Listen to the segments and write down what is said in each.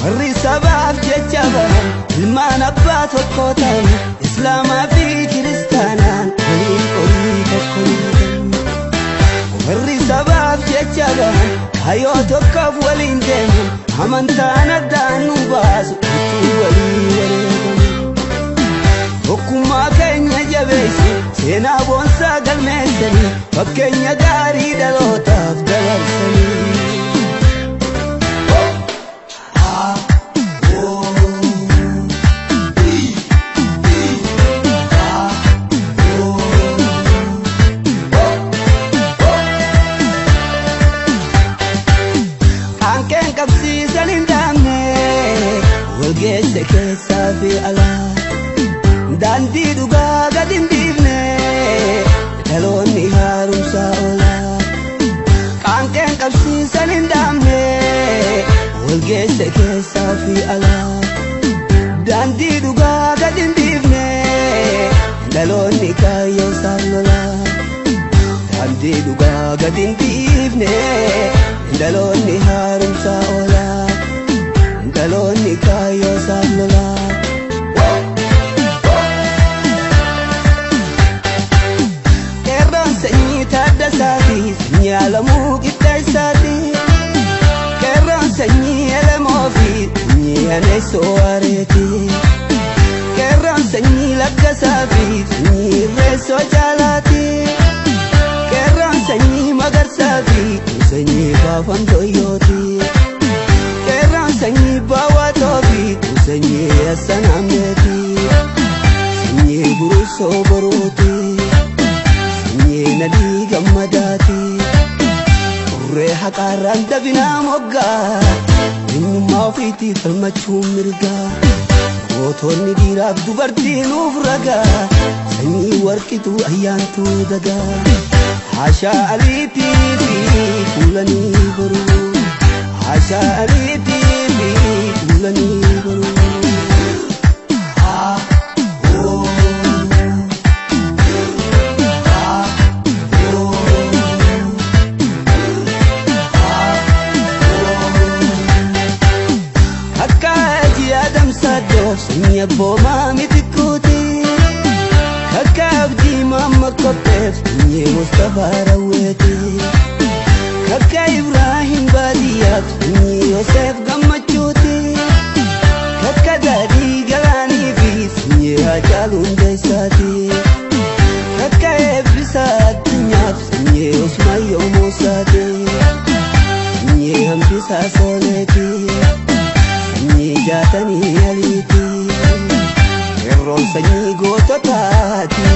Warri sabaaf jecha bahan ilmaan abbaa tokko ta'an, Islaamaa fi Kiristaanaan waliin qorii tokko ni kennu. Warri sabaaf jecha bahan kaayyoo tokkoof waliin deeman, amantaan addaan nu baasu utuu walii wareegaman. Tokkummaa keenya jabeessi, seenaa boonsaa galmeessanii, fakkeenya gaarii dhalootaaf dabarsanii. Qaanqeen qabsiisan hin dhaabne walgeesse keessaa fi alaa. Daandii dhugaa gad hin dhiifne dhaloonni haaromsaa oolaa. Qaanqeen qabsiisan hin dhaabne walgeesse keessaa fi alaa. Daandii dhugaa gad hin dhiifne dhaloonni kaayyoo isaan lolaa. Daandii dhugaa gad hin dhiifne dhaloonni haaromsaa oolaa. Dhaloonni kaayyoo isaan lolaa. Qeerroon sanyii Taaddasaati, sanyii Alamuu Qixxeessaati. Qeerroon sanyii Elemoo fi sanyii Aneessoo Waareeti. Qeerroon sanyii Laggasaa fi sanyii Irreessoo Caalaati. Qeerroon sanyii Magarsaa fi sanyii Baafam Toyyooti. Qeerroon sanyii Baawwaatoo fi sanyii Hassan Ahmeeti. Sanyii Burusoo Boruuti. Sanyii Nadii Gammadaati. Urree haqaarraan dabinaa moggaa. Eenyummaa ofiitiif falmachuun mirgaa. Gootonni dhiiraaf dubartii nuuf ragaa. Sanyii Warqituu Ayyaantuu Dagaa. Haashaa Aliitii fi Kuulanii Boruu. Haashaa Aliitii fi Kuulanii Boruu. Akka ji'a damsaadoof sanyii abboomaa mitikkuuti. Akka Abdii Maamma Qopheef sanyii Mustafaa Rawweeti. Akka Ibraahim Baadiyyaaf sanyii Yoseef Gammachuuti. Akka Daadhii Galaanii fi sanyii Haacaaluu Hundeessaati. Akka Eebbisaa Addunyaaf sanyii Usmaayyoo Muusaati. Sanyii Hambisaa Sooleeti. Sanyii Jaatanii Aliiti. Qeerroon sanyii goototaati.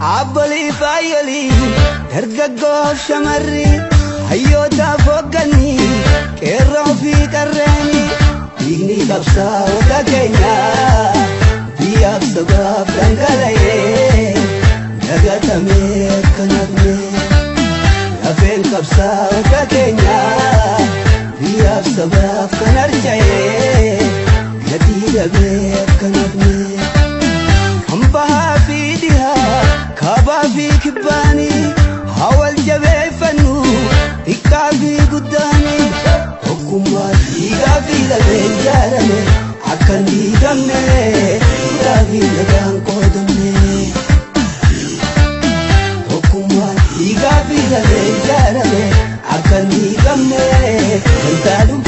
Abbolii faayyolii dargaggoof shamarri, hayyootaaf hoogganni, qeerroo fi qarreeni, dhiigni qabsaa'ota keenyaa biyyaaf sabaaf dhangala'ee dagatamee akka nafne. Lafeen qabsaa'ota keenyaa biyyaaf sabaaf kan harca'ee gatii dhabee akka nafne. Kan bahaa fi dhihaa, kaabaa fi kibbaanii, haa wal jabeeffannu xiqqaa fi guddaanii. Tokkummaa dhiigaa fi lafee ijaarame akka hin diigamne, dhiigaa fi nagaan qoodamne. Tokkummaa dhiigaa fi lafee ijaarame akka hin diigamne, dantaa dhuunfaa.